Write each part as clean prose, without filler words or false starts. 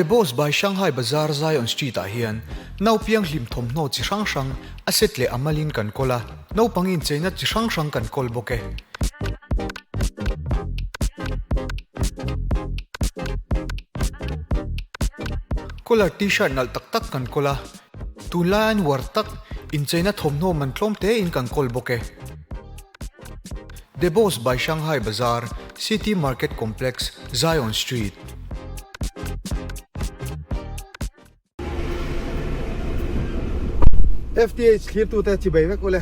The Boss by Shanghai Bazaar Zion Street ah hian naupiang hlim thawmhnaw chi hrang hrang a set leh a malin kan kawl a, naupang incheina chi hrang hrang kan kawl bawk e. Collar T-shirt nalh tak tak kan kawl a, tunlai an uar tak incheina thawmhnaw man tlawm tein kan kawl bawk e. The Boss by Shanghai Bazaar, City Market Complex, Zion Street. FTH thlirtute chi bei vek ule.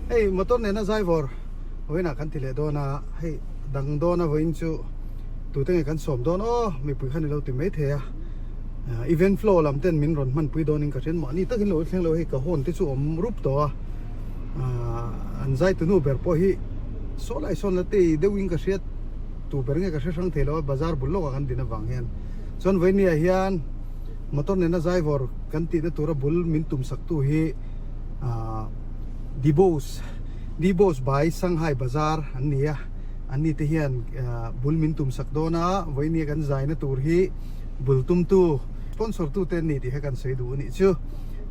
Hei motor nena zaivawr vawiinah kan ti leh dawn a, hei dang dawna vawiin chu tute nge kan sawm dawn aw mipui khan ilo ti mai thei a. Event flow lam ten min rawn hmanpui dawnin ka hriat mahni takin lo thleng lo hei ka hawn te chu awm rup tawh a. An zai tunu ber pawh hi saw lai sawn la tei deuhin ka hriat tu ber nge ka hre hrang thei lo a bazar bul lawkah kan din avang hian chuan vawinia hian motor nena zaivawr kan tihna tura bul min tum sak tu hi Dibos Dibos by Shanghai Bazar an ni a an ni te hian bul min tum sak dawn a vawinia kan zaina tur hi bul tumtu sponsor tu te an ni tih kha kan sawi duh a nih chu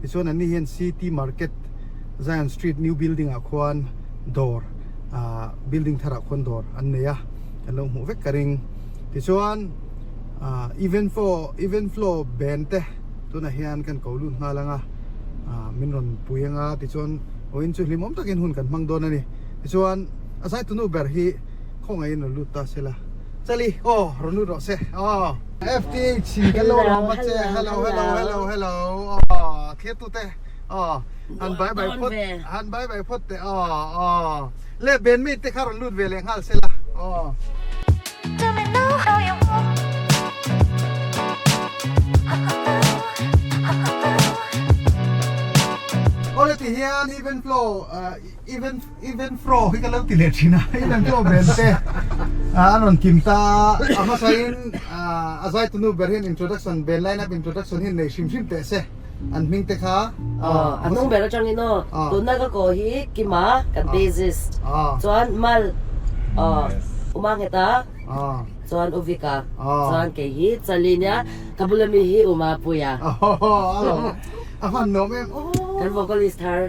tichuan an ni hian City Market Zion Street new building ah khuan dawr ah building thar ah khuan dawr an nei a kan lo hmuh vek ka ring tichuan ah even flow even flow band te tunah hian kan ko lut nghal ang a ah min rawn pui ang a tichuan vawiin chu hlimawm takin hun kan hmang dawn a ni tichuan a zai tunu ber hi khawngaihin rawn lut ta sela chali aw rawn lut rawh se aw. FTH kan lo rawm a che hello hello hello hello aw thlir tute. Aw han bai bai phawt han bai bai phawt teh aw aw le ben mi te kha rawn lut ve leh nghal sela aw. Awle ti hian even flow even even flow hi ka lo ti leh thin a even flow ben te an rawn kim ta a hmasa in a zai tunu ber hian introduction ben line up introduction hi nei hrim hrim teh se. An hming te kha. A hnung ber atangin aw, tunna ka kaw hi Kima kan bassist, chuan Mal Uma Ngheta, chuan Uvika, chuan kei hi Chali nia, ka bula mi hi Uma Puia. A hman nuam em aw. Kan vocalist thar.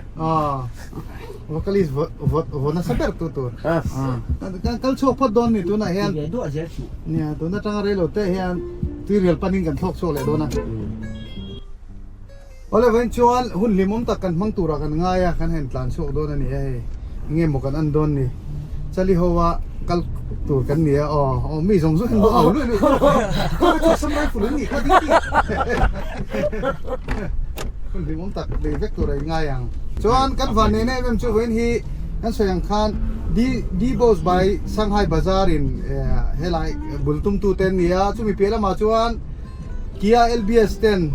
Vocalist vaw nasa ber tu tur. Kan kal chhuak phawt dawn ni tunah hian. Nia tun atanga reilo te hian tuirial panin kan thlawk chhuak leh dawn a. Awle vawiin chuan hun hlimawm tak kan hmang turah kan ngai a, kan han tlan chhuak dawn a ni a hei, enge maw kan an dawn ni, Chali ho a kal tur kan ni a aw, aw mi zawng zawng hian maw au luih luih khaw chu sam lai ful an nih kha ding tih hun hlimawm tak nei vek tur a in ngai ang. Chuan kan van nen em em chu vawiin hi kan sawi ang khan D-Boss by Shanghai Bazaar in helai bul tum tu te an ni a, chumi piah lamah chuan Kia LBS ten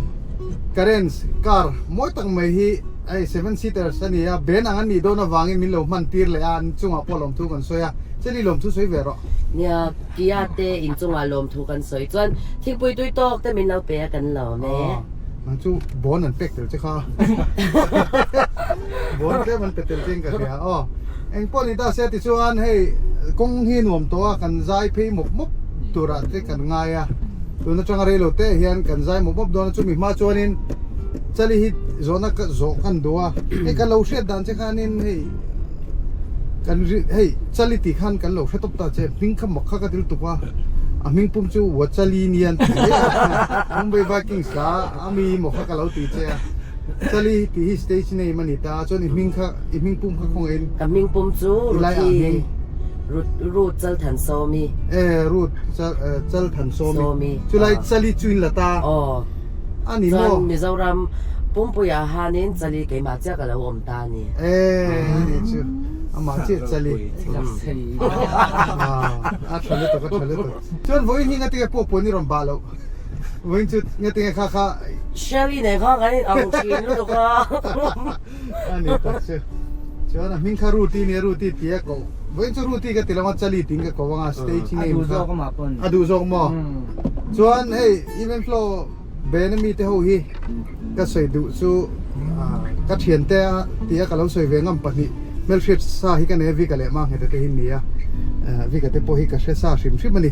Carens car mawi tak mai hi hei seven seaters a ni a, ben ang an nih dawn avangin min lo hman tir leh a, an chungah pawh lawmthu kan sawi a, Cheli lawmthu sawi ve rawh. Nia, Kia te inchungah lawmthu kan sawi chuan thingpui tui tawk te min lo pe a kan lawm e. Aw, nang chu bawn an pek tel che kha. Bawn tlem an pe tel che in ka hria aw. Engpawh ni ta se tichuan hei kawng hi nuam tawh a, kan zai phei mawp mawp turah te kan ngai a. Tun atanga rei lo te hian kan zai mawp mawp dawn a, chumi hma chuanin Chali hi zawhna ka zawh kan duh a, hei ka lo hriat dan che khanin hei kan ri hei Chali tih khan kan lo hre tawp ta che, hming kha mak kha ka til tuk a, a hming pum chu Wachali nia an ti hle a, Mumbai Vikings la a mi maw kha ka lo ti che a, Chali tih hi stage name a ni ta a, chuan i hming kha i hming pum kha khawngaih in. Ka hming pum chu Ruthi. Ruth Chalthansawmi. E Ruth Chalthansawmi. Chulai Chali chu in la ta. Aw. A ni maw? Chuan Mizoram Pumpuiah hanin Chali keimah chiah ka lo awm ta a ni. E a ni chu. Amah chiah Chali. A tha lutuk a tha lutuk. Chuan vawiin hi ngatinge pawh puan i rawn bah loh. Vawiin chu ngatinge kha kha. Shelly nen khan kan in ang thin lutuk a. A ni tak chu. Chuan a hming kha Ruti nia Ruti tih a koh. Vawiin chu Ruti ka ti lo a Chali tiin ka ko ang a stage name kha. A duh zawk amah pawn. A duh zawk maw? Chuan hei Even Flow band ami te ho hi ka sawi duh chu ka thiante a tia ka lo sawi ve ngam pahnih hmelhriat sa hi ka nei a Vika leh Mangheta te hi ni a. Vika te pawh hi ka hre sa hrim hrim a ni.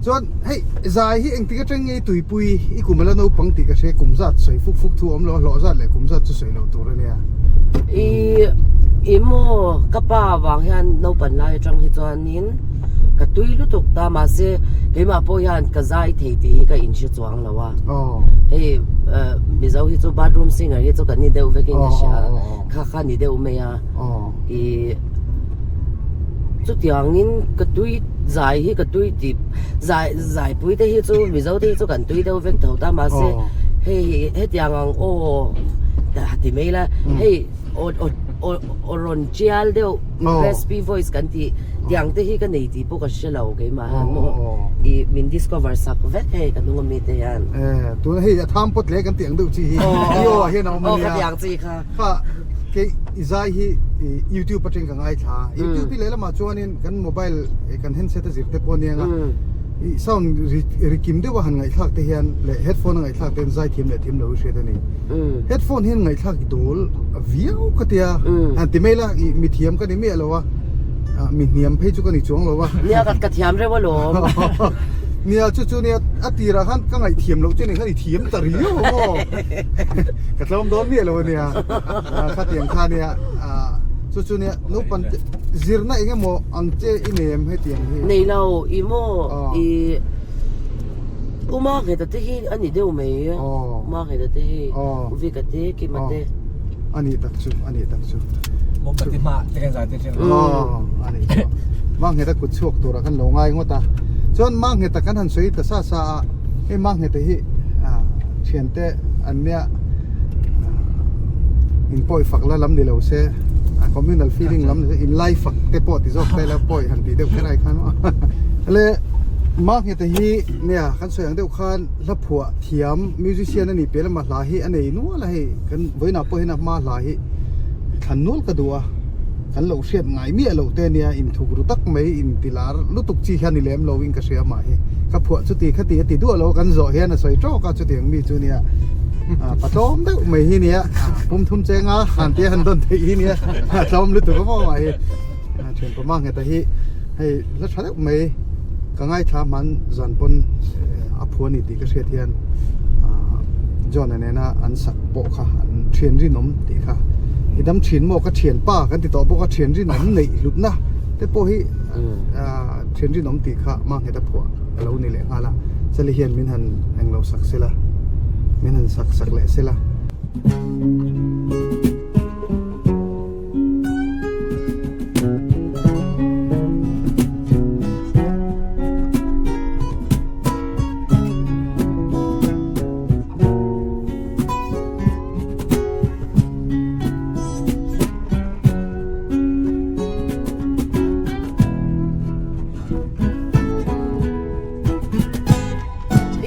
Chuan hei zai hi engtik atang nge i tuipui i kum ala naupang tih ka hria kum zat sawi fuk fuk thu a awm lo a hlawh zat leh kum zat chu sawi loh tur a nia. I i maw ka pa vang hian naupan lai atang hi chuanin ka tui lutuk ta mahse keimah pawh hian ka zai thei tih hi ka inhre chuang lo a. Hei Mizo hi chu bathroom singer hi chu kan ni deuh vekin ka hria a kha kha ni deuh mai a. I chutiangin ka tui zai hi ka tui tih zai zaipui te hi chu Mizo te hi chu kan tui deuh vek tho ta mahse hei hi hetiang ang aw ti mai ila hei aw aw aw aw rawn tial deuh raspy voice kan tih tiang te hi ka nei tih pawh ka hre lo keimah hian maw i min discover sak vek hei ka hnung ami te hian. Tuna hei a tham pawt hle kan tih ang deuh chi hi i aw ah hian a awm a nia. Aw ka tih ang chi kha. Kha kei i zai hi YouTube atangin ka ngaithla a, YouTube hi lehlamah chuanin kan mobile kan handset a zir te pawh aniang a, i sound ri ri kim deuh a han ngaihthlak te hian leh headphone a ngaihthlak te hian zai thiam leh thiam lo hi hriat a ni. Headphone hian ngaihthlak i dawl viau ka tia, han ti mai la i mi thiam ka ni miah lo a, mi hniam phei chu ka ni chuang lo a. Nia ka thiam reuh alawm. Nia chu chu nia a tirah khan ka ngaihthiam loh chu ni khan i thiam ta riau ang aw. Ka tlawm dawn miah lo ania khatiang kha ania chu chu nia naupang te zirna eng emaw ang che i nei em hetiang hi? Nei lo i maw i Uma ngheta te hi a ni deuh mai Uma ngheta te hi Uvika te Kima te A nih tak chu a nih tak chu Mombati hma te kan zai te thin a nih chu Mangheta kut chhuak turah khan lo ngai ngawt a chuan Mangheta kan han sawi ta sa sa a hei Mangheta hi thiante an nia in pawi fak la lam ni lo se a communal feeling lam ni se in lai fak te pawh ti zawk ta ila pawi han tih deuh kher ai khan le Mangheta hi nia kan sawi ang deuh khan hla phuah thiam musician a nih piah lama hla hi a nei nual a hei kan vawiinah pawh hian a hma hla hi thlan nual ka duh a kan lo hriat ngai miah loh te ania inthuk ru tak mai inti lar lutuk chi hian ni lem lo in ka hria mah hi ka phuah chuti khati a ti duah lo kan zawh hian a sawi tawk a chutiang mi chu nia patlawm deuh mai hi nia pum thum chenga han tia han dawn theih hi nia tlawm lutuk a maw mah hi thianpa ma ngheta hi hei la tha deuh mai ka ngaithla hman zan pawn a phuah a ni tih ka hriat hian John-a nena an sak pawh kha an thian rinawm tih kha i dam thin maw ka thian pa kan ti tawh bawk a thian rinawm neih hlutna te pawh hi thian rinawm tih kha Mangheta phuah a lo ni leh nghal a chali hian min han englo sak sela min han sak sak leh sela.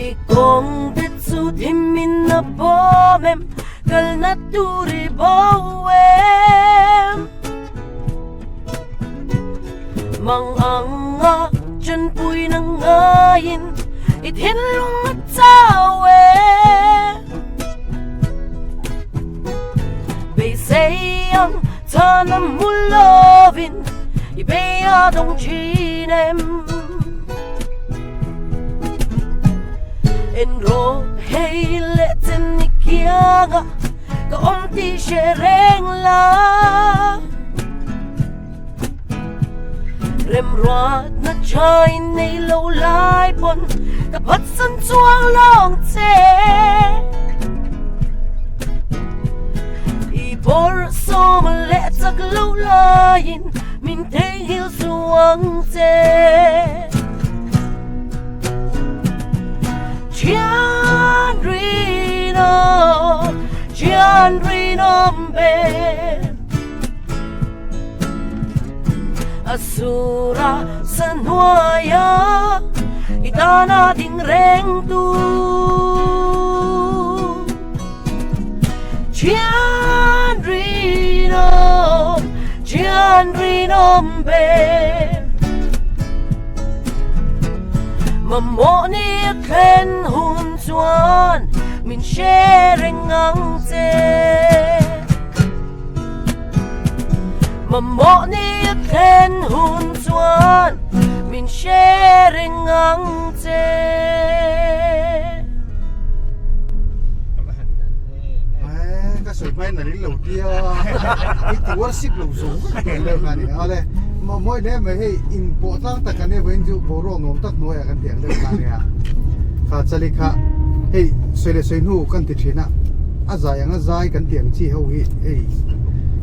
I kawng te chu thim in a bawm em kalna tur i bo em Mang anga chân pui na ngaiin i thinlung a chau em Beisei ang chhan a mu lovin i bei a dawng thin em En rawh hei leh chen i kiang a ka awm tih hre reng la. Remruat na thain nei lo lai pawn ka phatsan chuang lawng che. I bawrh sawm leh chak lo laiin min theihnghilh suang che. Thian rinawm, thian rinawm ber. A sura sa hnuaia i tana ding reng tu. Thian rinawm, thian rinawm ber. Mamawh ni a thlen hun chuan min hre reng ang che. Mamawh ni a thlen hun chuan. Min hre reng ang che. Ka sawi hmain na ring lo tia i ti worship lo zo vek tawh deuh kha a ni a le mawi hle mai hei in pawh tlang tak kan nia vawiin chu boruak nuam tak hnuaiah kan ti ang deuh kha a nia kha chali kha hei sawi leh sawi hnu kan ti thin a a zai ang a zai kan ti ang chi ho hi hei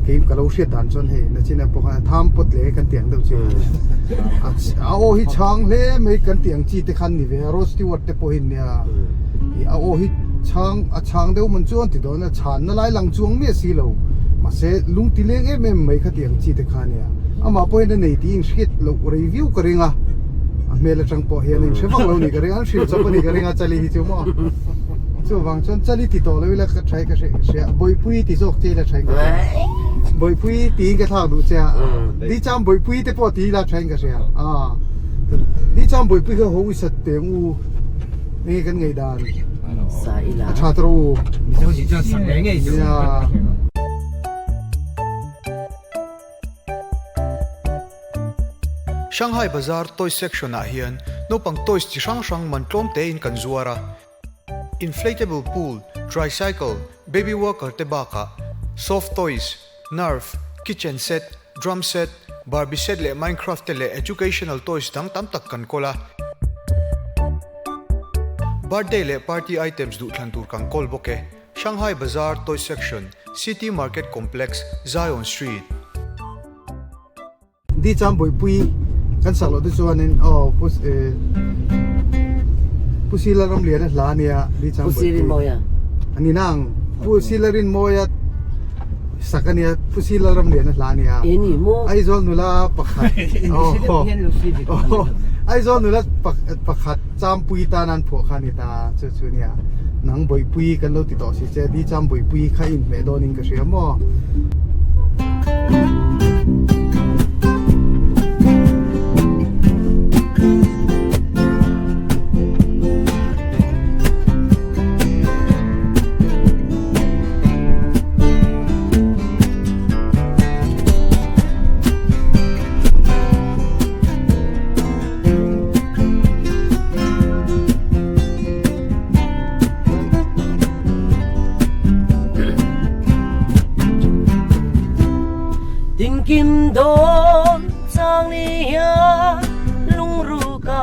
kei ka lo hriat dan chuan hei nachina pawh khan a tham pawt leh kan ti ang deuh chi a a aw hi chhang hle mai kan ti ang chi te khan ni ve a Rod Stewart te pawhin nia ih a aw hi chhang a chhang deuh man chuan ti dawn a chhan na lai lang chuang miah si lo mahse lung ti leng em em mai kha ti ang chi te kha nia amah pawhin a nei tiin hriat loh rei viau ka ring a a hmel atang pawh hian a inhre vak lo ni ka ring a an hrilh chawp a ni ka ring a chali hi chu maw chuvang chuan chali ti tawh lo ila ka tha ka hre hria bawihpui ti zawk che ila tha in ka hria bawihpui tiin ka thlak duh che a di chang bawihpui te pawh ti ila tha in ka hria a di chang bawihpui kha ho i sat teng u nge kan ngaih dan sa ila a tha tawh u Mizo nih chuan sak ngei ngei chu. Nia. Shanghai Bazaar toys section ah hian naupang toys chi hrang hrang man tlawm tein kan zuar a. Inflatable pool, tricycle, baby walker te bakah soft toys, Nerf, kitchen set, drum set, Barbie set leh Minecraft te leh educational toys dang tam tak kan kawl a. Birthday leh party items duhthlan tur kan kawl bawk e. Shanghai Bazaar Toy Section, City Market Complex, Zion Street. Di chang Bawihpui kan sak loh te chuanin aw pu eh Pu Sila Ramliana hla a nia Di chang Pu Sila Rinmawia a ni nang Pu Sila Rinmawia sak a nia Pu Sila Ramliana hla a nia E ni maw Aizawl nula pakhat aw Aizawl nula pakhat Champui tan an phuah kha a ni ta chu chu nia nang Bawihpui kan lo ti tawh si che Di chang Bawihpui kha inhmeh dawnin ka hria maw. Tinkim dawn chang ni hian lungruka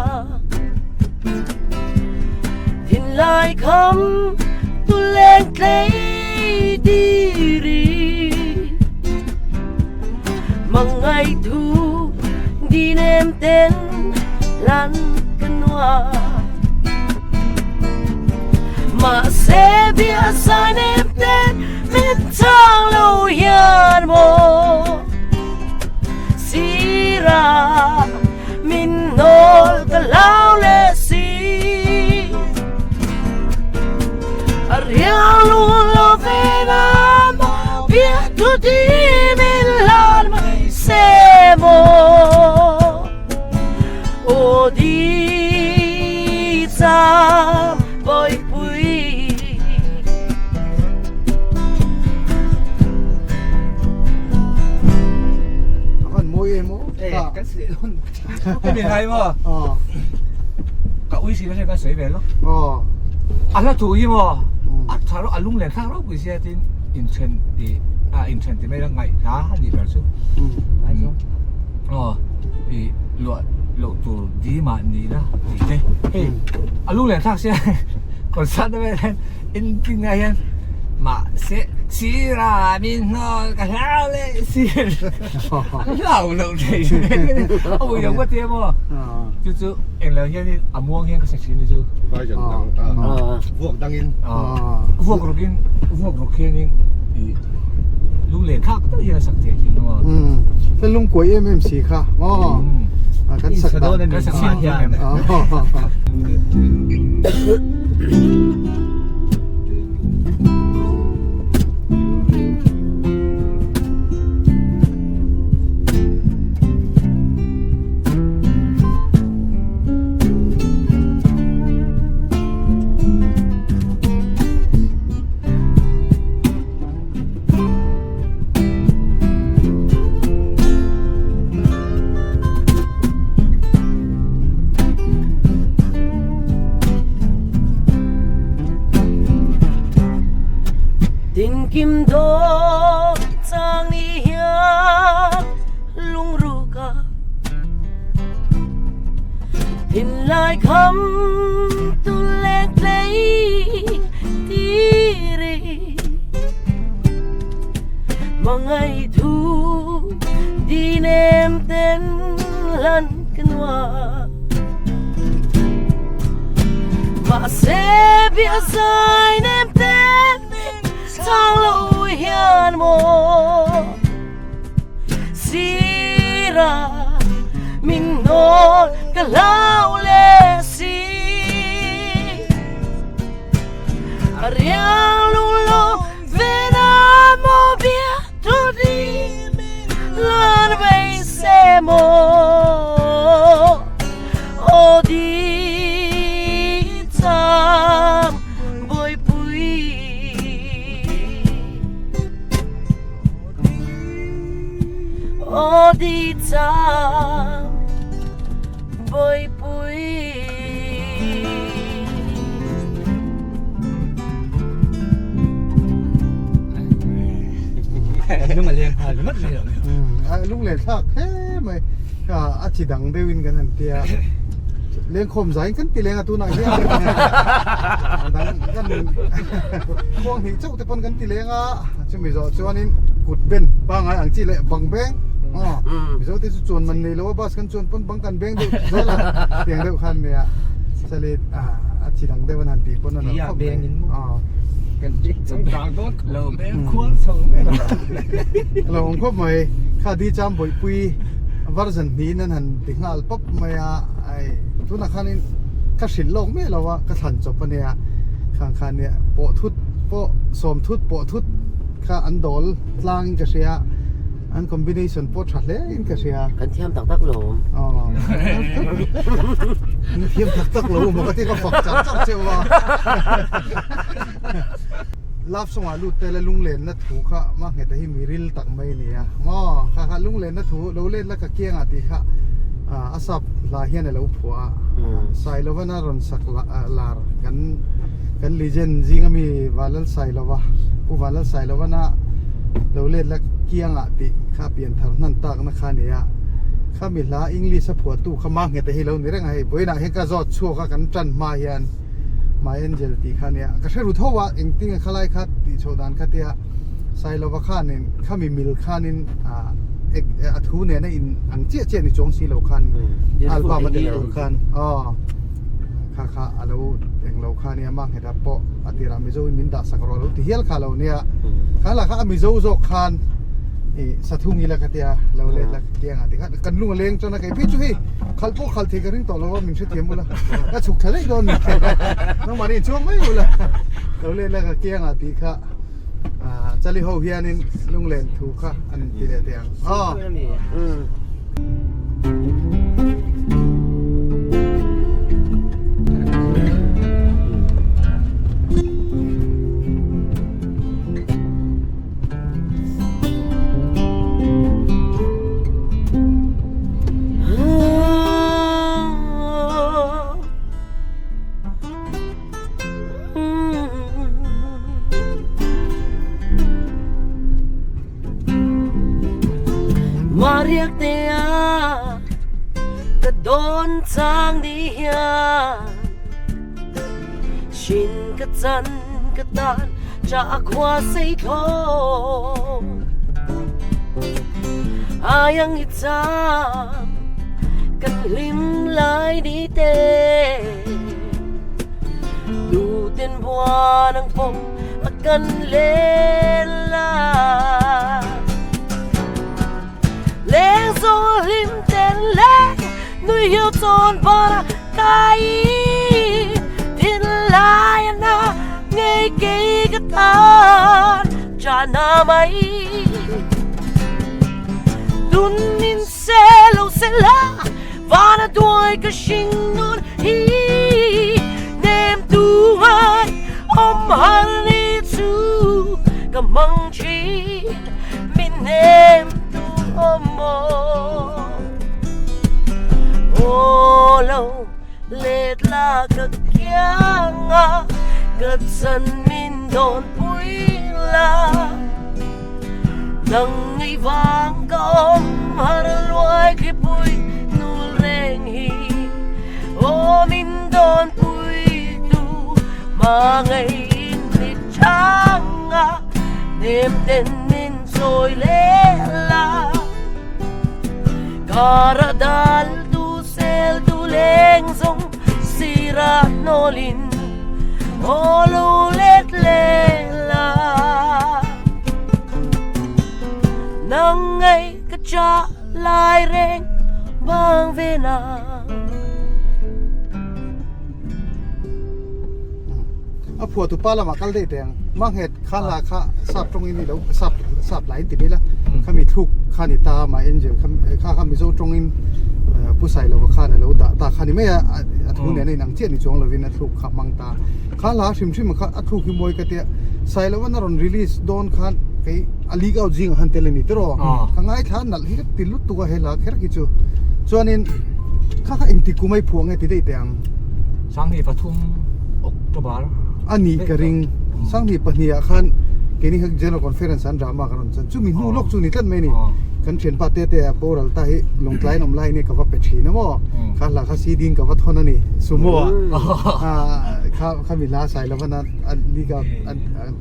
Thinlai kham tu leng tlei tiri Mangai thu di nem ten lan ka nuam Mahse bia sai nem ten min chang lo hian maw Sira min nawl ka lau le si A riang lu lo ve na maw bia thu di min lan mai se maw Aw di chang Bawihpui. A van mawi em aw ta. Kan sih dawn ka mi ngai maw ka ui si na kan sawi ve lo a hla thu hi maw a tha ro a lung len thlak ropui sia tin inthen ti a inthen ti mai la ngaih hla a nih ber chu aw i luah loh tur di mah ni la tih te hei a lung len thlak sia concert na vel hian ending ah hian mahse sir ah min hnawl ka hlau leh sir an hlau loh thei a ui lo ka tia maw chu chu englo hianin a muang hian ka sa thin a chu version dang vuak dangin vuak rukin vuak ruk hianin ih lung len thlak tak hian a sak thei thin a maw Hei lungkuai em em si kha maw kan sak dan kan sak chhin hian dawn chang ni hian lungruk a thinlai kham tu leng tlei tiri Hmangaih thu di nem ten lan ka nuam Mahse bia zai nem ten chang lo hian maw Sira min hnawl ka hlau leh si A riang lunglawm ve na maw bia thu di lan vei se maw Aw di cham bawihpui. Aw di cham bawihpui. Lung a leng nghal ringawt mai lo. Lung len thlak hle mai. A chi dang deuhin kan han tia. Lengkhawm zain kan ti leng a tunah hian. Dang kan khuang hnih chauh te pawn kan ti leng a. Chumi zawh chuanin kut ben pangai ang chi leh bang beng. Mizo te chu chuan man nei lo a bus kan chuan pawn bang kan beng deuh zel a. Tiang deuh khan nia. Salit a chi dang deuh an han tih pawn a nalh khawp mai. Kan changkang dawn lo beng khual chho mai lo. Lo awm khawp mai. Kha di cham bawihpui version hnihin an han ti nghal pawp mai a. Ai tunah khanin ka hrilh lawk miah lo a ka thlan chawp a nia. Khang khan nia pawh thut pawh sawm thut pawh thut kha an dawl tlang in ka hria. An combination pawh tha hle in ka hria. Kan thiam tak tak lo. Aw. Kan thiam tak tak lo maw ka ti ka fak char char cheu a. Love song ah lut te la lunglen na thu kha mah nghet a hi mi ril tak mai a ni a. Maw kha kha lunglen na thu lo let la ka kiang ah tih kha a sap hla hian a lo phuah a. Sailovan a rawn sak lar kan kan legend zing ami Vanlal Sailova Pu Vanlal Sailovan a lo let la kiang ah tih kha pian thar hnan tak na kha a ni a. Khami hla English a phuahtu kha mah nghet a hi lo ni reng a hei vawiinah hian ka zawt chhuak a kan tan hma hian. My Angel tih kha nia ka hre ru tho a engtin a khalai kha tih chhoh dan kha tia Sailova khanin khami mil khanin ah a thu nena in ang chiah chiah ni chuang si lo khan album a tel tur khan aw kha kha a lo eng lo kha nia mah nghet a pawh a tirah Mizo in min dah sak rawh lo ti hial kha lo nia kha lah kha a Mizo zawk khan ih sathung ila ka tia lo let la tiang ah ti khan kan lung a leng chuan a kei phei chu hei Khalh pawh khalh thei ka ring tawh lo a, min hrethiam ula. Ka chhuk thla daih dawn ni. Nangmahni in chuang mai ula. Lo let la ka kiang ah tih kha ah chali ho hianin lunglen thu kha an ti leh teh ang. Aw. Mariak te a ka dawn chang ni hian Shin ka chan ka tan cha khua sei thlawm Ayang i cham kan hlim lai ni te Tu ten buan ang pawm a kan len la Leng zawng hlim ten leng nui hiu chawn bana kai thin lai na ngei kei ka tan cha na mai tun min se lo se la vana duai ka hring nun hi nem tu ai om har ni chu ka mang thin min nem tu om maw Aw lo let la ka kiang a ka chan min dawn pui la. Nang ngei vang ka awm har luai thlipui nul reng hi Aw min dawn pui tu hmangaihin ni chang a nem ten min chawi leh la Kara dal tu sel tu leng zawng sira hnawlin aw lo let leh la Nang ngei ka cha lai reng bang ve na. A phuah tu pa lamah kal daih teh ang. Manghet kha hla kha sap tawngin i lo sap sap lai in ti mai la. Khami thluk kha ni ta mah angel kha kha kha Mizo tawngin Pu Sailova khan a lo dah ta kha ni mai a a thu nen a inang chiah ni chuang lovin a thluk kha hmang ta. Kha hla hrim hrim kha a thluk hi mawi ka tia Sailova'n a rawn release dawn khan kei a leak out zingah khan tel a ni tiraw. Ka ngaithla nalh hi ka ti lutuk a he hla kher khi chu. Chuanin kha kha engti kum a i phuah nge ti daih teh ang. Sanghnih pathum October. A nih ka ring. Sanghnih pahnihah khan keini kha General Conference an drama ka rawn chan. Chumi hnu lawk chu ni tlat mai a ni. Kan thianpa tete a boral ta hi Lawngtlai in awm lai nia ka va pe thin a maw. Kha hla kha CD in ka va thawn a ni. Sumo ah kha khami hla sai lovan a a leak out a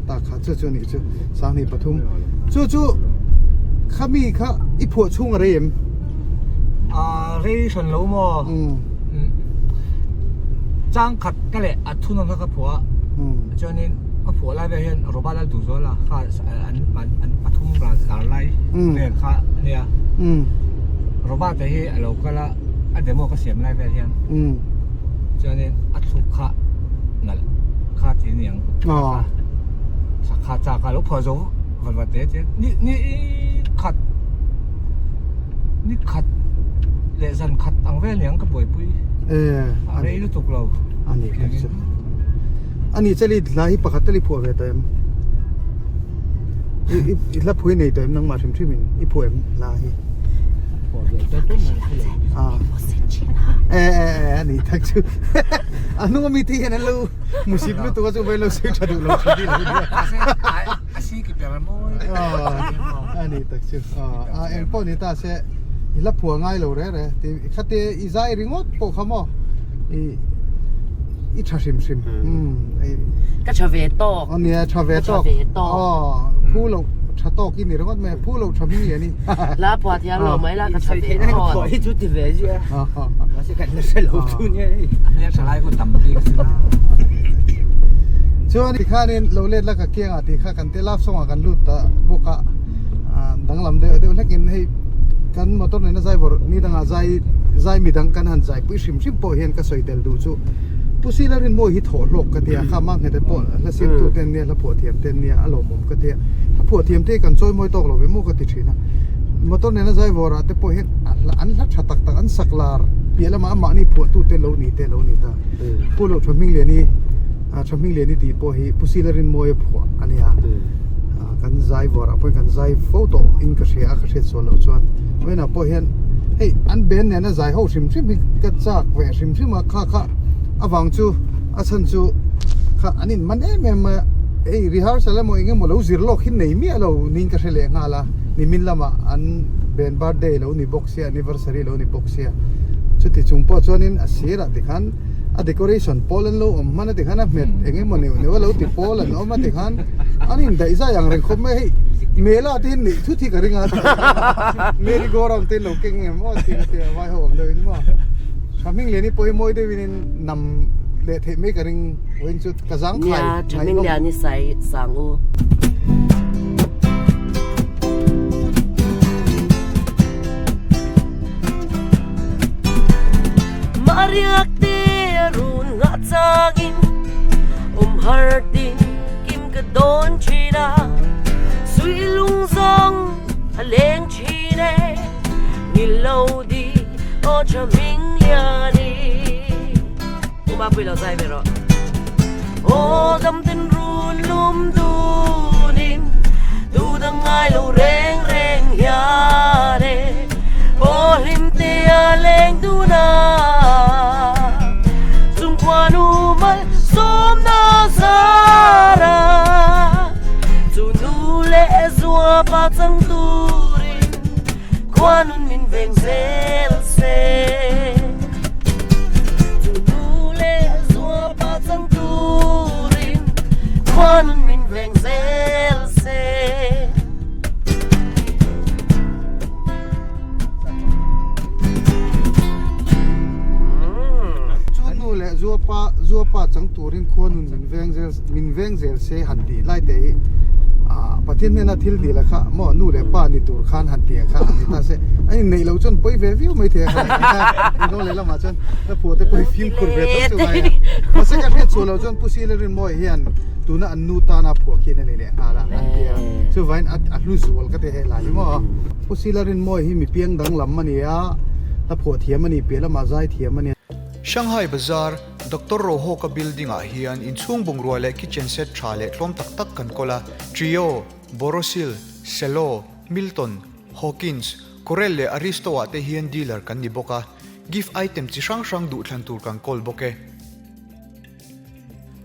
ta kha chu chu a nih chu. Sanghnih pathum. Chu chu khami kha i phuah chhung a rei em? A rei hran lo maw? Chang khat ka leh a thunawn kha ka phuah a, chuanin ka phuah lai vel hian Robert lal duh zual a kha an an pathum ral lar lai vel kha a nia. Robert a hi a lo kal a, a demo ka siam lai vel hian chuanin a thluk kha nalh kha ti aniang kha kha chak a lo phuah zo vat vat te te ni ni khat Ni khat leh zan khat ang vel niang ka buaipui. A rei lutuk lo. A ni kha chu. A ni chali hla hi pakhat tal i phuah ve tawh em? I i hla phui nei tawh em nangmah hrim hrim in i phuah em hla hi? Phuah ve tawh tum mai ka lo. A. E e e a ni tak chu. A hnung ami te hian an lo musip lutuk a chu vai lo sawi tha duh lo thin hi lo nia. A si ki per mawi. A ni tak chu. A eng pawh ni ta se i la phua ngai lo re re. Ti khate i zai ringawt pawh kha maw i i tha hrim hrim. Ka tha ve tawk. Aw nia tha ve tawk. Ka tha ve tawk. Aw phu lo tha tawk i ni ringawt mai phu lo tha hming lian i. La phua thiam lo mai la ka tha ve tawk. Ka phua hi chu ti ve zia. Mahse kan la hre lo chu nia hei. A hmel tha lai hun tam bik a si la. Chuan tikhanin lo let la ka kiangah tih kha kan te love song ah kan lut ta bawk a danglam deuh deuh hlekin hei kan motor nena zai vawrh ni dangah zai zai midang kan han zai pui hrim hrim pawh hian ka sawi tel duh chu Pu Sila Rinmawi hi thawh hlawk ka tia kha mah nghete pawh hla siamtu te an nia hla phuah thiam te an nia a lawmawm ka tia hla phuah thiam te hi kan chawi mawi tawk lo ve maw ka ti thin a motor nena zai vawrah te pawh hian an hla tha tak tak an sak lar piah lamah amahni phuahtu te lo ni te lo ni ta Pu Lo Thahmingliani Thahmingliani tih pawh hi Pu Sila Rinmawia phuah a nia kan zai vawrah pawhin kan zai fo tawh in ka hria a ka hriat sual loh chuan vawiinah pawh hian hei an band nena zai ho hrim hrim hi ka chak ve hrim hrim a kha kha avang chu a chhan chu kha an in man em em mai a hei rehearsal emaw eng emaw lo zir lawk hi nei miah lo niin ka hre leh nghal a nimin lamah an band birthday lo ni bawk sia anniversary lo ni bawk sia chuti chung pawh chuanin a sirah tikhan a decoration pawl an lo awm hman a tikhan a hmet eng emaw neuh neuh a lo ti pawl an awm a tikhan an indaih zai ang reng khawp mai a hei mela te hian neih thut hi ka ring a merry go round te in lo keng em aw tih ka tia vai ho ang deuh in maw Thahmingliani pawh hi mawi deuh in nam leh theih mai ka ring vawiin chu ka zang khai Nia Thahmingliani sai sang u. Mahriak te run ngah changin um har tin kim ka dawn thin a Sui lung zawng a leng thin e Ni lo di aw tha hming lian i Uma pui lo zai ve rawh Aw dam ten run lum dunin Tu dang ngai lo reng reng hian e Aw hlim te a leng dun a Chung khuanu mal sawm na zar a Chu nu leh zual. zuapa chang turin khuanun min veng zel se. Chu nu leh zuapa chang turin khuanun min veng zel se. Chu nu leh zuapa zuapa chang turin khuanun min veng zel min veng zel se han tih lai te hi ah Pathian hnena thil dil a kha maw nu leh pa ni tur khan han tih a kha ani ta se a inneih loh chuan pawi ve viau mai thei a kha ilo leh lamah chuan ka phuah te pawh hi fimkhur ve tawp chu ngai a mahse ka hriat chhuah loh chuan Pu Sila Rinmawia hian tuna an nu tana phuah khian a nei leh nghal a an ti a chuvangin a hlu zual ka ti hei lai hi maw. Pu Sila Rinmawia hi mi piang danglam a ni a, hla phuah thiam a ni piah lamah zai thiam a ni. Shanghai Bazar, Doctor Rohawka building ah hian inchhung bungrua leh kitchen set tha leh tlawm tak tak kan kawl a, Trio, Borosil, Cello, Milton, Hawkins, Corel leh Aristo ah te hian dealer kan ni bawk a, gift item chi hrang hrang duhthlan tur kan kawl bawk e.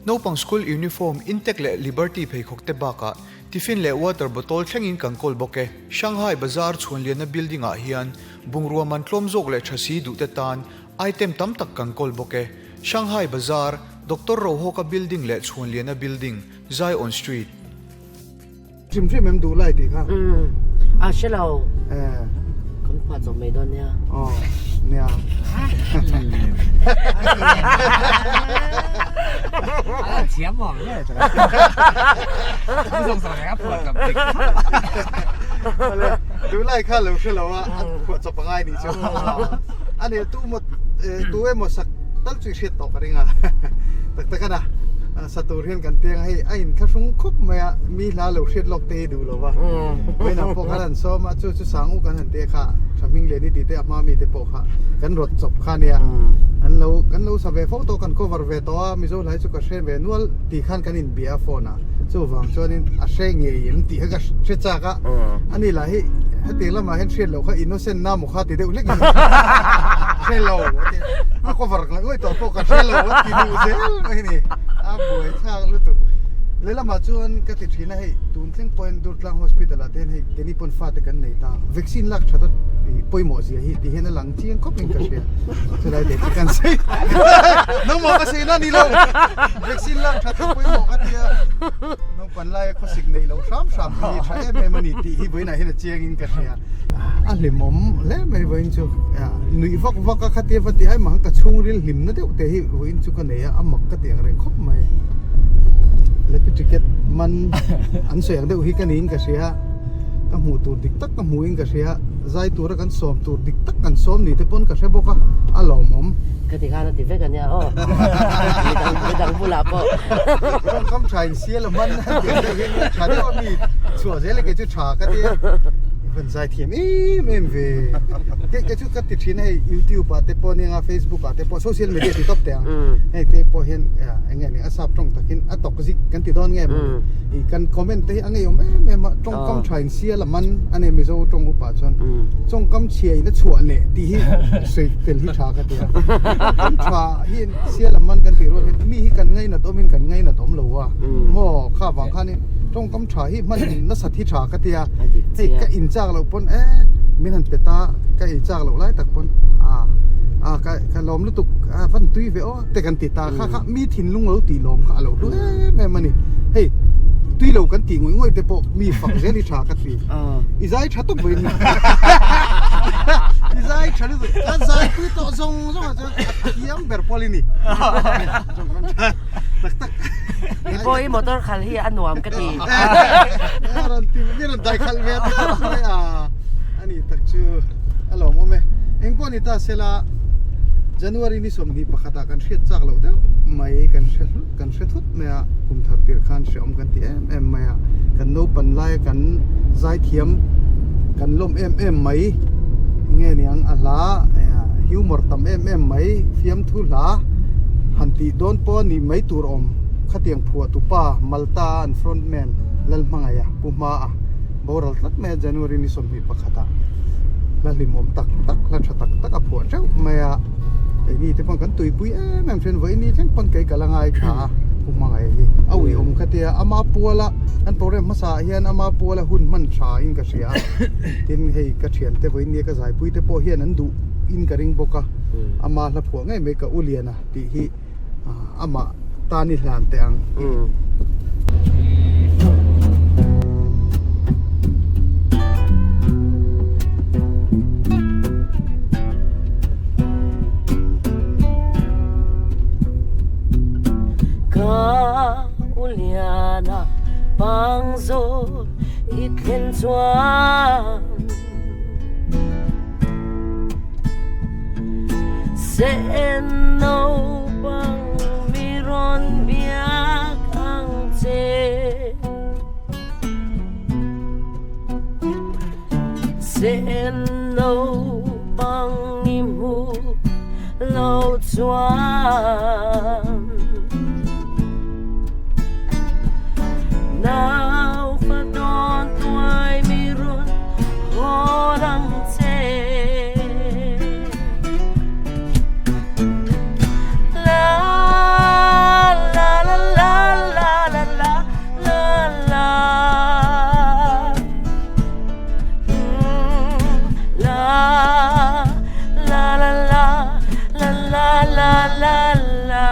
Naupang school uniform, Intec leh Liberty pheikhawk te bakah tiffin leh water bottle thlengin kan kawl bawk e. Shanghai Bazar chhuanlianna building ah hian bungrua man tlawm zawk leh tha si duh te tan item tam tak kan kawl bawk e. Shanghai Bazar, Doctor Rohawka building leh chhuanlianna building, Zion Street. Hrim hrim em duh lai tih kha. Umm a hre lo. Eh. Kan phuah chawp mai dawn nia. Aw nia. A thiam vang nge chu. Thu zawng zawng eng a phuah chawp dik. Duh lai kha lo hre lo a a phuah chawp a ngai nih chu. A nih tu maw tu emaw sak tal chu i hriat tawh ka ring a. Tak tak a na. Sa tur hian kan tiang a hei a inthlahrung khawp mai a mi hla lo hriat lawk te hi duh lo va vawiinah pawh khan an sawm a chu chu sang uk an han tia kha tha hming lian i tih te a hma mi te pawh kha kan rawt chawp kha nia an lo kan lo sa ve fo tawh kan cover ve tawh a mizo hlai chu ka hre ve nual tih khan kan inbia a phone ah chuvang chuanin a hre ngei em tih kha ka hre chak a ani lah hi hetiang lamah hian hriat loh kha innocent na maw kha ti deuh hlek hre lo a cover ngawih ngawih tawh pawh ka hre lo a ti duh zel mai a ni a buai thlak lutuk lehlamah chuan ka ti thin a hei tun thleng pawhin Durtlang hospital ah te hian hei keini pawn fate kan nei ta vaccine lak that a pawimawh zia hi ti hian a lang chiang khawp in ka hria chulai te chu kan sawi nangmah ka sawi na ni lo vaccine lak that a pawimawh ka tia naupan laia khawsik neih loh hram hram hi tha em em a ni tih hi vawiinah hian a chiang in ka hria a hlimawm hle mai vawiin chu nuih vak vak a khatia va tih ai mah ka chhungril hlimna deuh te hi vawiin chu ka nei a a mak ka ti ang reng khawp mai lucky ticket man an sawi ang deuh hi ka niin ka hria ka hmuh tur dik tak ka hmuh in ka hria zai tura kan sawm tur dik tak kan sawm ni te pawn ka hre bawk a a lawmawm. Ka ti khan a ti vek ania aw midang midang bulah pawh. Tawngkam tha in sial a man a ti ang deuh hian tha deuh a mi chhuah zel e kei chu tha ka ti a i van zai thiam em em ve ke kei chu ka ti thin a hei youtube ah te pawh nia facebook ah te pawh social media ti tawp teh ang hei te pawh hian eng nge ni a sap tawng takin a tawk zik kan ti dawn nge maw i kan comment te hi a ngeiawm em em a tawngkam tha in sial a man a nei mizo tawng upa chuan tawngkam chhia in a chhuah leh tih hi sawi tel hi tha ka ti a tawngkam tha hi sial a man kan tih rual hian mi hi kan ngainat awmin kan ngainat awm lo a maw kha vang khanin tawngkam tha hi hman nasat hi tha ka ti a hei ka in chak loh pawn e min han pe ta ka ei chak loh lai tak pawn a a ka ka lawm lutuk a van tui ve aw te kan ti ta kha kha mi thinlung lo tih lawm kha a lo hlu em em a ni hei tui lo kan tih ngawih ngawih te pawh mi fak zel hi tha ka ti i zai tha tawp vawiin i zai tha lutuk ka zai pui tawh zawng zawng ah chuan a thiam ber pawl i ni tak tak Ni pawh hi motor khalh hi a nuam ka ti. A rawn ti mi rawn dai khalh ve ta mai a. Ani tak chu a lawmawm e. Eng pawh ni ta sela January ni 21 ah kan hriat chak loh deuh mai kan hre kan hre thut mai a kum thar tir khan hreawm kan ti em em mai a. Kan naupan laia kan zaithiam kan lawm em em mai nge niang a hla humor tam em em mai fiamthu hla han tih dawn pawh a nih mai tur awm khatiang phuah tu pa Malta a an front man Lalhmangaih a pu hma a boral tlat mai a January ni 21 ah hla hlimawm tak tak hla tha tak tak a phuah teuh mai a keini te pawh kan tuipui em em then vawiin ni thleng pawn kei ka la ngai tha a. Pu Hmangaih hi a uiawm ka tia ama puala kan program hmasa ah hian ama puala hun hman tha in ka hria a tin hei ka thiante vawiin nia ka zaipui te pawh hian an duh in ka ring bawk a ama hla phuah ngei mai ka u Liana tih hi amah tan i hlan teh ang. Ka uliana pangzawl i thlen chuan Sen naupang mi rawn biak ang che Sen naupang i hmuh lo chuan Naufa dawn tuai mi rawn hawn ang che. La la la la la la la la la La la la la la la la la la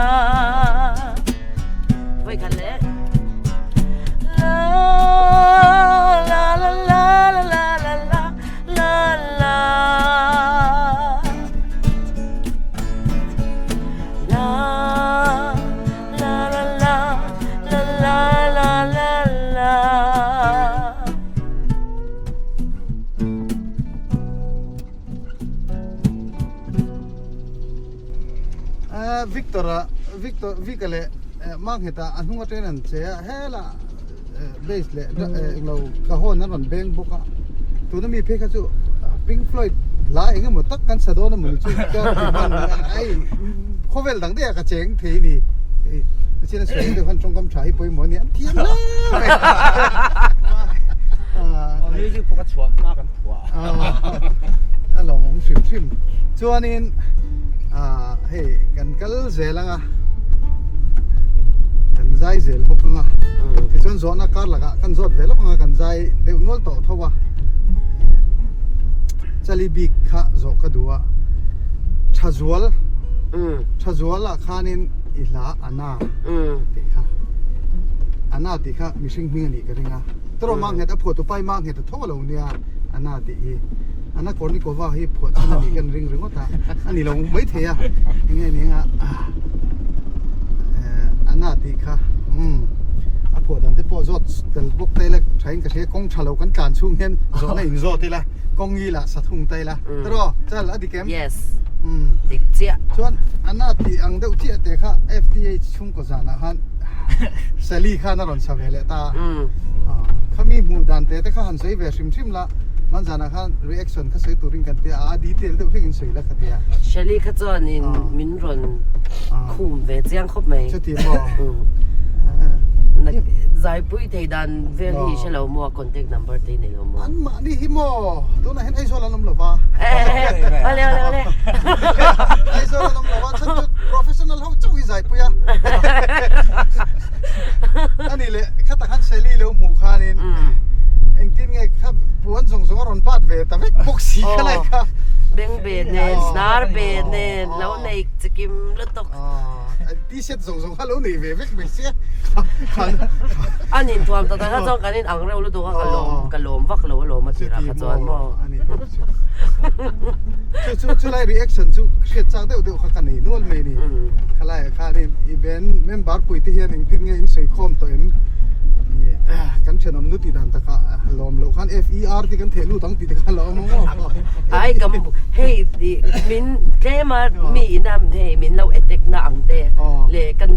Vawikhat leh La la la la la la la la la La la la la la la la la la Victor a Victor Vic a leh Mangheta a hnung atangin an che a hela bass leh englo ka hawn an rawn beng bawk a tuna mi phei kha chu Pink Floyd hla eng emaw tak kan sa dawn emaw ni chu ka ti hman ai khawvel dang daih ah ka cheng thei a ni tichuan a sawi deuh khan tawngkam tha hi pawimawh a ni an thiam hle mai Music pawh ka chhuah hma kan phuah a lawmawm hrim hrim chuanin ah hei kan kal zel anga kan zai zel bawk anga tichuan zawhna kar lakah kan zawt ve lawk anga kan zai deuh nual tawh tho a chali bik kha zawh ka duh a tha zual tha zual ah khanin i hla ana tih kha ana tih kha mihring hming a nih ka ring a tawrh mah nghet a phuah tu pai mah nghet a tho a lo nia ana tih hi ana Kornikova hi phuah chhan a nih kan ring ringawt a a ni lo maithei a enge ni anga ana tih kha umm a phuah dan te pawh zawt tel bawk ta ila thain ka hria kawng tha lo kan tlan chhung hian zawhna in zawt ila kawng ngila sa thung ta ila tawrh aw chal a dik em yes umm dik chiah chuan ana tih ang deuh chiah te kha F_T_H chhungkaw zanah khan Sally khan a rawn sa ve leh ta khami hmuh dan te te kha han sawi ve hrim hrim la man zanah khan reaction kha sawi turin kan tia a detail deuh hlekin sawi la kha tia. Shelly kha chuanin min rawn khum ve chiang khawp mai. Chuti maw? Zaipui thei dan vel hi hre lo maw a contact number te hi nei lo maw? An mahni hi maw? Tunah hian Aizawl an awm lo va. Awle awle awle. Aizawl an awm lo va chhan chu professional ho chauh hi zaipui a. Ani leh khatah khan Shelly lo hmuh khanin engtin nge kha puan zawng zawng a rawn bat ve ta vek bawk si kha lai kha. Beng be nen, snar be nen, lo nei chikim lutuk. T-shirt zawng zawng kha lo nei ve vek mai sia. An inthuam ta tak kha chuan kan in ang reuh lutuk a, ka lawm ka lawm vak lo alawm a tirah kha chuan maw. Chu chu chulai reaction chu hriat chak deuh deuh kha ka nei nual mai ni. Khalaiah khanin i ben member pui te hian engtin nge in sawi khawm tawh em? Kan thenawm nu tih dan takah lawm loh khan FER te kan theh lut ang tih te kha a lo awm ang aw. Ai kam hei min tlem a mi in a hei min lo attack na ang te leh kan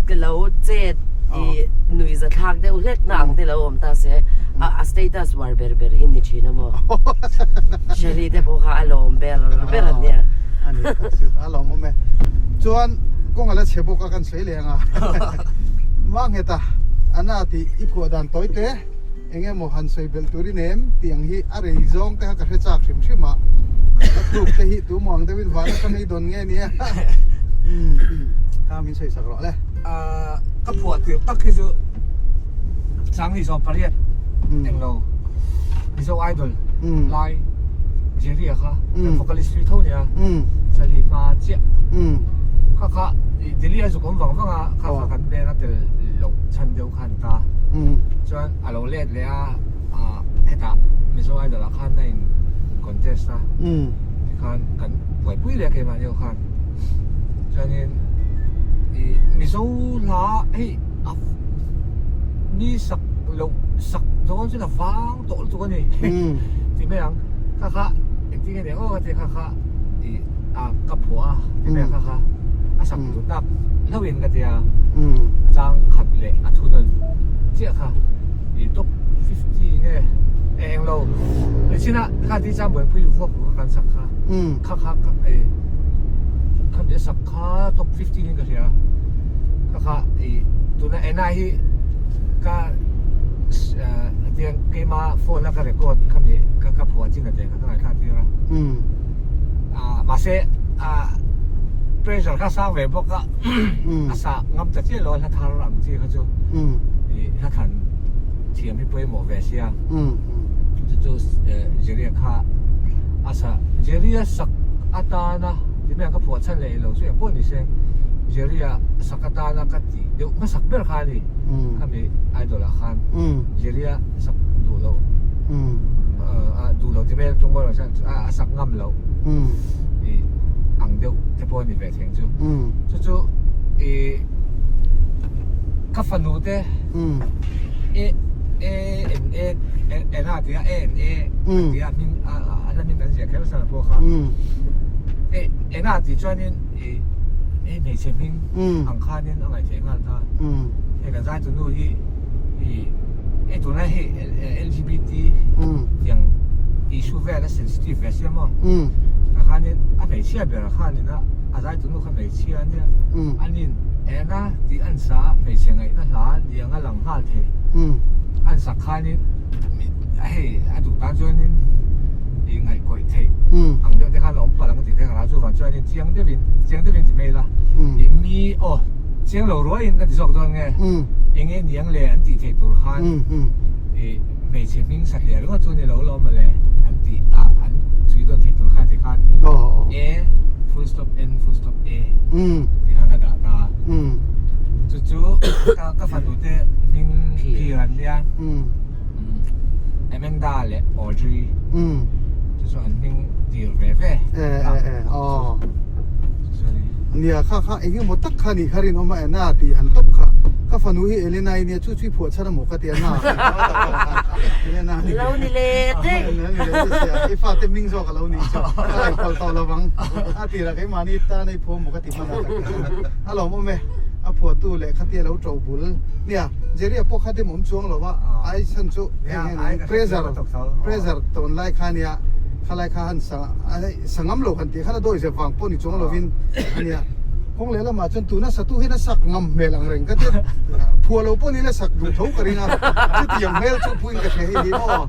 ka lo chet i nui za thlak deuh hlek na ang te lo awm ta se a status war ber ber hi ni thin a maw. Shelly te pawh kha a lawm ber ber a nia. Ani tak chu a lawm awm e. Chuan kawng a la chhe bawk a kan sawi leh ang a. Mangheta ana tih i phuah dan tawi te eng emaw han sawi belh turin em tih ang hi a rei zawng te kha ka hre chak hrim hrim a. Ka tluk te hi tu maw ang deuhin van atang ei dawn nge nia. Kha min sawi sak rawh le. Ka phuah tir tak hi chu 2018 englo Mizo Idol lai Jerry-a kha kan vocalist hlui tho nia Chali hma chiah kha kha Delhi a zuk awm vang vang a kha kha kan band a tel loh chhan deuh khan ta chuan a lo let leh a hetah Mizo Idol ah khan a in contest a tikhan kan buaipui leh a keimahni ho khan. Chuanin ih Mizo hla hei a mi sak loh sak dawn chuan a vang tawh lutuk a ni ti mai ang kha kha engtin nge ni ang aw ka ti kha kha ih a ka phuah a ti mai ang kha kha a sak duh tak hlauhin ka tia chang khat leh a thunawn chiah kha ih top 50 nge englo nichinah kha ti chang buaipui vuak kha kan sak kha. Kha kha ka e kha mi a sak kha top 15 in ka hria kha kha i tuna ena hi ka tiang keima phone a ka record kha mi ka ka phuah chin ate kha ka ngaithla tir a a mahse a pressure kha sang ve bawk a a sa ngam ta chiah lo a hla thar ang chi kha chu i hla thlan thiam hi pawimawh ve sia chu chu Jerry-a kha a sa Jerry-a sak atana ti mai ang ka phuah chhan leh ilo chu eng pawh ni se Jerry-a sak atana ka tih deuh hmasak ber kha a ni khami idol ah khan Jerry-a sak duh loh a duh loh ti mai ang tumah erawh chuan a sak ngam loh ih ang deuh te pawh a ni ve thei ang chu chu chu ih ka fanu te e A N A N A tia A N A tia hming a hla hming kan ziah kher nasa pawh kha e N A tih chuanin i hei hmeichhe hming ang khanin a ngaihtheih nghal ta hei kan zai tunu hi i hei tunlai hei LGBT tiang issue vel a sensitive ve sia maw tah khanin a hmeichhia ber khanin a a zai tunu kha hmeichhia ania anin N A tih an sa a hmeichhe ngaihna hla tiang a lang nghal thei an sak khanin hei a duh tan chuanin ih ngaihkawih theih ang deuh te khan a awm palh ang tih te ka hlau chuvang chuanin chiang deuhin chiang deuhin ti mai ila ih mi aw chiang lo ruaiin ka ti zawk dawn nge eng nge niang le an tih theih tur khan ih hmeichhe hming satliah ringawt chu ni lo lawm mawle an tih a an chhui dawn theih tur khan ti khan A full stop N full stop A tih khan ka dah ta a. Chu chu ka fanu te hming phir an nia Amanda leh Audrey chu chu an hming tir ve ve Nia kha kha eng emaw tak kha nih kha rinawm a Anna tih han tawp kha ka fanu hi Elena i nia chu chu i phuah chhan amaw ka ti Anna Elena ni lo ni le te i fate hming zawk a lo nih chu ka ngaih phal tawh lovang a tirah keimahni tan a i phuah amaw ka ti hman a. A lawmawm e, a phuahtu leh khatia lo to bul. Nia, Jerry-a pawh kha dem awm chuang lo a, ai chhan chu heng hian in pressure, pressure tawn lai kha nia, khalai kha han sa, sa ngam lo han tih khan a dawi zep vang pawh ni chuang lovin a nia. Kawng leh lamah chuan tuna satu hian a sak ngam hmel ang reng ka tia, phuah lo pawh nila sak duh tho ka ring a, chutiang hmel chu puiin ka hria hei hi maw,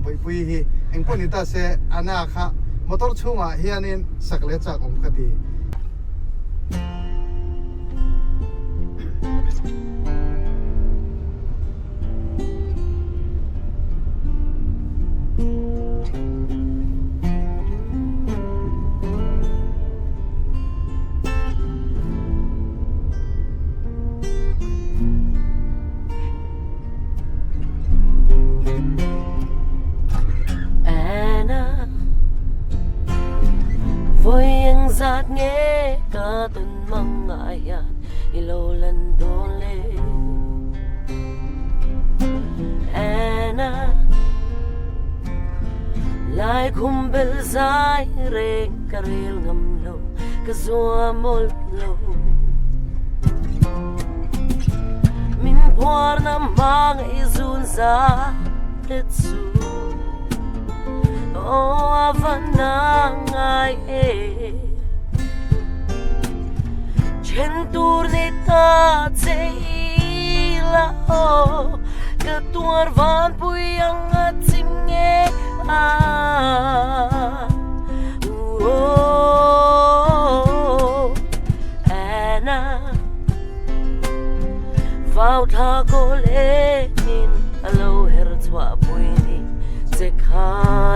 Bawihpuii hi engpawh ni ta se, Anna kha motor chhungah hianin sak leh chak awm ka ti. Anna Vawi eng zat nge ka tawn mang ngai hian i lo lan dawn le Anna Lai khum bel zai reng ka rel ngam lo ka zuam mawlh lo Min phuar na hmangaih zun za te chu Aw a va na ngai e Then tur nei ta che ila aw Ka tuar van pui ang a chim nge a Anna.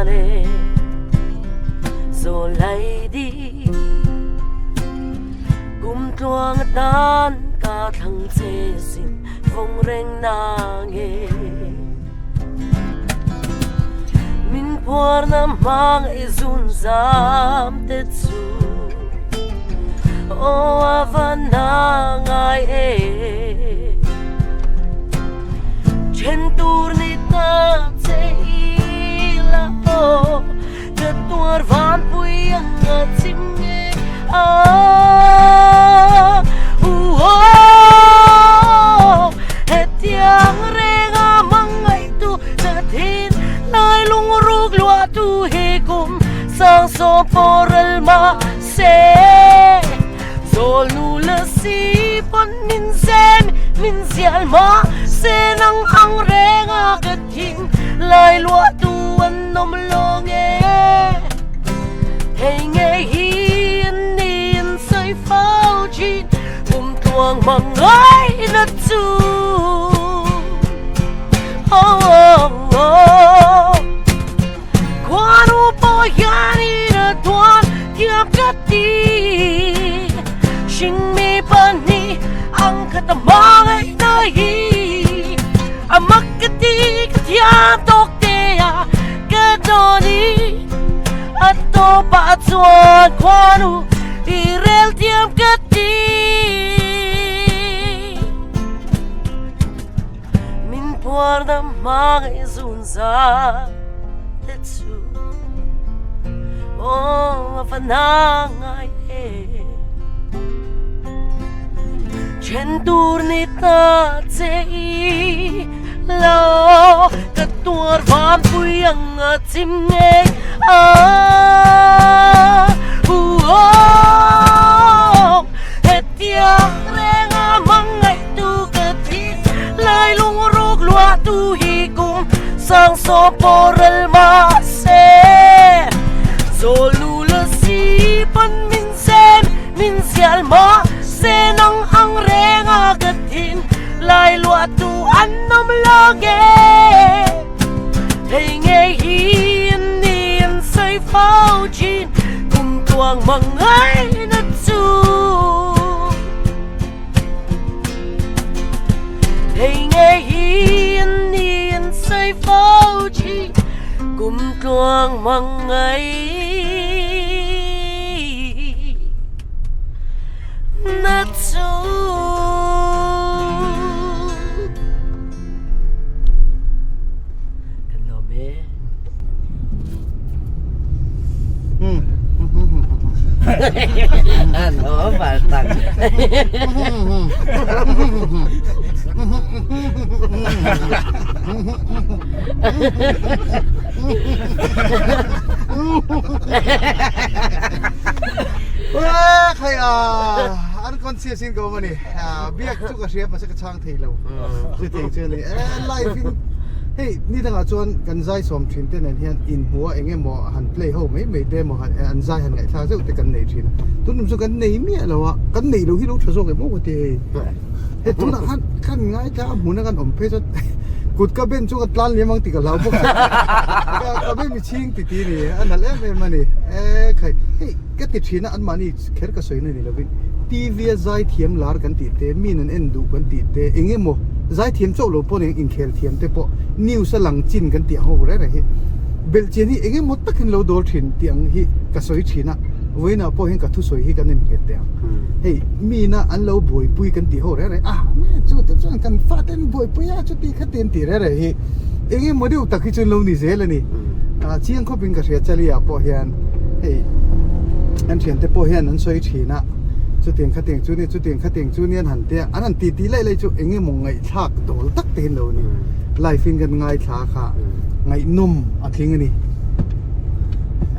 e Zawlai di Kum tluang atan ka thlang che sin vawng reng nang e Min phuarna hmang i zun zam te chu Aw a va na ngai e Then tur ni ta che ila aw Ka tuar van pui ang a chim nge a Uh-oh Hetiang reng a mang ngaihtu ka thin Lai lung ruk luah tu hi kum sang sawm pawh rel mah se Zawl nu la si pawn min zem min zial mah se Nang ang reng a ka thin lai luah tu an awm lo nge Hei nge hi an ni an sawi fo thin Kum tluang mang ngai na chu Oh oh oh Khuanu pawh hian in a tuan thiam ka ti Hringmi pahnih ang khat a hmangaihna hi A mak ka ti ka thiam tawk te a ka dawn i A tawpah chuan khuanu i rel thiam ka ti Min phuarna hmangaih zun za te chu Aw a va na ngai e Then tur ni ta che i lo Ka tuar van pui ang a chim ngei a Uh-oh Hetiang reng a hmangaih tu ka thi Lai lung ruk luah tu hi kum sang sawm pawh rel mah se Zawl nu la si pawn min zem min zial mah se Nang ang reng a ka thin lai luah tu an awm lo nge Hei nge hi an ni an sawi fo thin Kum tuang mang ngai na chu Hei nge hi an ni an sawi fo thin Kum tluang mang ngai na chu Kan lawm e. Ano, batang. Khai a unconscious in ko mani biak chu ka hria mahse ka chhang thei lo chu thei chu ni live in hei ni dangah chuan kan zai sawm thin te nen hian inhmuh a eng emaw han play ho mai mai te emaw han an zai han ngaihthlak zeuh te kan nei thin a tunum chu kan nei miah lo a kan neih loh hi lo tha zawk em aw ka ti hei he tunah khan kan ngaithla a hmun a kan awm phei chuan kut ka ben chu ka tlan liam ang tih ka hlau bawk a ka be mi chhing ti ti ni a nalh em em a ni e khai hei ka ti thin a anmahni kher ka sawi na ni lovin TV a zaithiam lar kan tih te, min an en duh kan tih te, eng emaw zaithiam chauh lo pawh nen inkhel thiam te pawh news a lang chin kan tih ang ho reng reng hi belhchian hi eng emaw takin lo dawl thin tih ang hi ka sawi thin a, vawiinah pawh hian ka thusawi hi kan innghet teh ang. Hei mina an lo buaipui kan tih ho reng reng a chu te chuan kan fate an buaipui a chuti khati an tih reng reng hi eng emaw deuh tak hi chu an lo ni zel a ni. Chiang khawpin ka hria Chali ah pawh hian hei an thiante pawh hian an sawi thin a chutiang khatiang chu ni chutiang khatiang chu ni an han tia an han ti tih laih laih chu eng emaw ngaihthlak dawl tak te hi an lo ni live in kan ngaithla kha ngaihnawm a tling a ni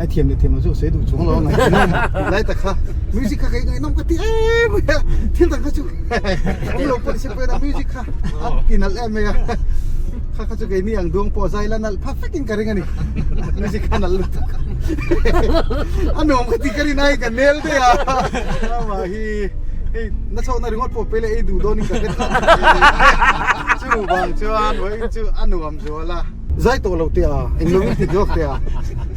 a thiam leh thiam lo chu sawi duh chuang lo a ngaihnawm tih lai tak kha music kha kei ngaihnawm ka ti em mai a thil dang kha chu awm lo pawh ni se pawhin a music kha a ti nalh em mai a kha kha chu keini ang duang pawh zai la nalh phak vekin ka ring a ni music kha nalh lutuk a nuam ka ti ka rin ai ka nel daih a amah hi hei na chhawkna ringawt pawh pe leh ei duh dawnin ka hre tlat chu vang chuan vawiin chu a nuam zual a zai tawh lo teh a englo in ti zawk teh a.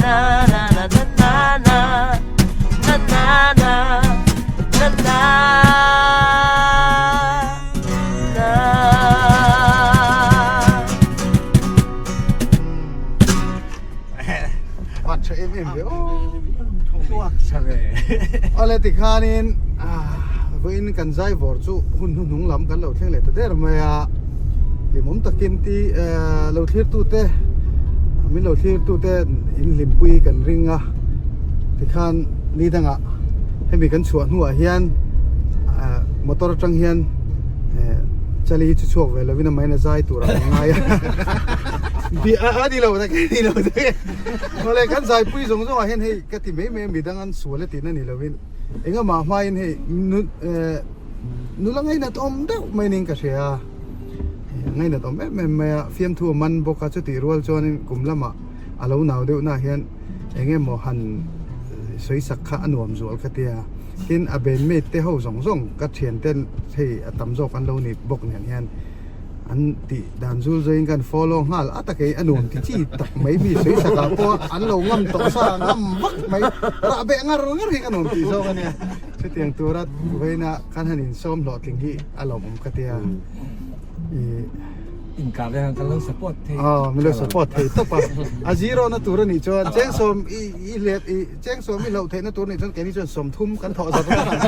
na na na na na na na na na na na na na. Van tha em em ve aw. Awle tikhanin vawiin kan zai vawr chu hun hnuhnung lam kan lo thleng leh ta der mai a. Hlimawm takin ti lo thlir tute min lo thlir tute in hlimpui kan ring a tikhan ni dangah hemi kan chhuah hnuah hian motor atang hian chali hi chu chhuak ve lovin a main a zai tur a ngai a bi a ni lo tak ni lo tak awle kan zaipui zawng zawngah hian hei ka ti mai mai a midang an sual a tihna ni lovin engahmah hmain hei Nula ngainat awm deuh mai niin ka hria a, ngainat awm em em mai a, fiamthu a man bawk a, chutih rual chuanin kum lamah a lo nau deuh nah hian eng emaw han sawi sak kha a nuam zual ka tia, tin a bandmate te ho zawng zawng ka thiante hei a tam zawk an lo ni bawk nen hian an tih dan zul zawin kan follow nghal a takei a nuam ti chi tak mai mi sawi sak ah pawh an lo ngam tawh sa ngam vak mai rah beh ngar ngar hi ka nuam tih zawk a nia. Chutiang tura vawiina kan han insawm hlawhtling hi a lawmawm ka tia. I Inkar hian kan lo support thei. Aw, min lo support thei tawp a. A zero na tur a nih chuan cheng sawm i i hlet i cheng sawm i hloh theihna tur a nih chuan keini chuan sawmthum kan thawh zat zat ang.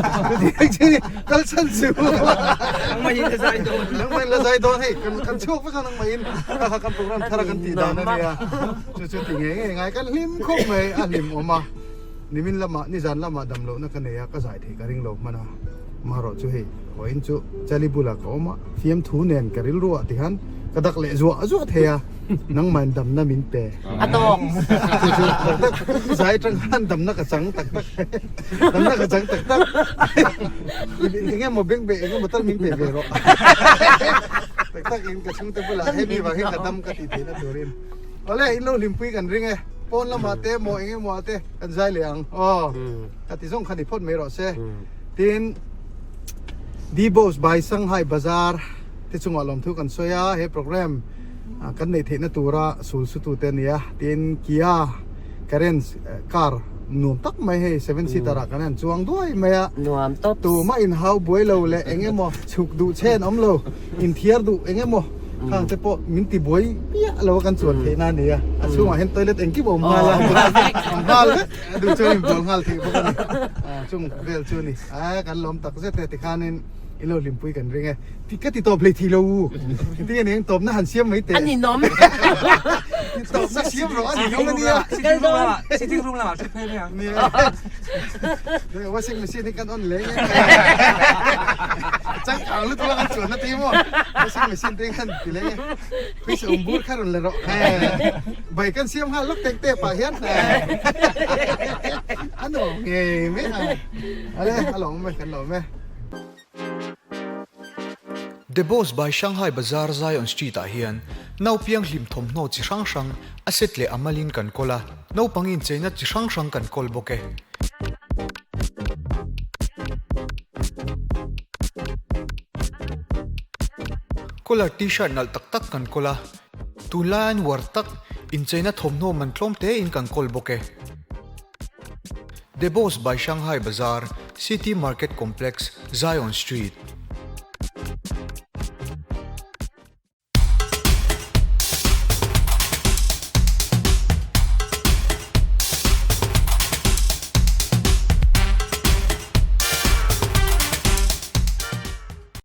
Chutiang chu kal chhan chu. Nangmahin la zai dawn. Nangmahin la zai dawn hei kan kan chhuak vek a nangmahin kha kha kan program thar a kan tih dan a nia. Chu chu ti ngei ngei ngai kan hlim khawp mai a hlimawm a. Nimin lamah nizan lamah dam lohna ka nei a, ka zai thei ka ring lo hman a, marawh chu hei vawiin chu Chali bulah ka awm a, fiamthu nen ka rilruah ti khan ka dak leh zuah zuah thei a, nangmahin damna min pe. A tawk. Chu chu tak tak zai atang khan damna ka chang tak tak damna ka chang tak tak eng emaw beng be eng emaw tal min pe ve rawh tak tak in ka chhungte bulah hemi vang hi ka dam ka tih theihna turin. Awle in lo hlimpui kan ring e, pawn lamah te emaw eng emaw ah te kan zai leh ang aw ka ti zawng kha ni phawt mai rawh se. Tin Dibos by Shanghai Bazaar te chungah lawmthu kan sawi a, he program kan neih theihna tura sul sutu te a ni a, tin Kia Carens car nuam tak mai hei seven seater ah kan han chuang duai mai a, Nuam tawp. Tumah inhau buai lo leh eng emaw chhuk duh chen awm lo, inthiar duh eng emaw Khang te pawh min ti buai piah lo a kan chuan theih na a ni a, a chhungah hian toilet engkim a awm nghal a, awm nghal vek a duh chuan inbual nghal theih bawk a ni, chung vel chu a ni, a kan lawm tak zet e tikhanin i lo hlimpui kan ring e, ti ka ti tawp hlei thei lo u, engtin nge ni ang tawpna han siam mai teh, a ninawm, tawpna siam rawh a ninawm a nia, sitting room lamah thut phei mai ang, washing machine hi kan on leng em changkang lutuk a kan chuan na ti maw washing machine te khan ti leng e phuisa um bur kha rawn le rawh bai kan siam nghal lawk tek tep ah hian a nuam ngei mai a ale a lawm e kan lawm e. The Boss by Shanghai Bazaar Zion Street ah hian naupiang hlim thawmhnaw chi hrang hrang a set leh a malin kan kawl a, naupang incheina chi hrang hrang kan kawl bawk e. Collar T-shirt nalh tak tak kan kawl a, tunlai an uar tak incheina thawmhnaw man tlawm tein kan kawl bawk e. The Boss by Shanghai Bazaar, City Market Complex, Zion Street.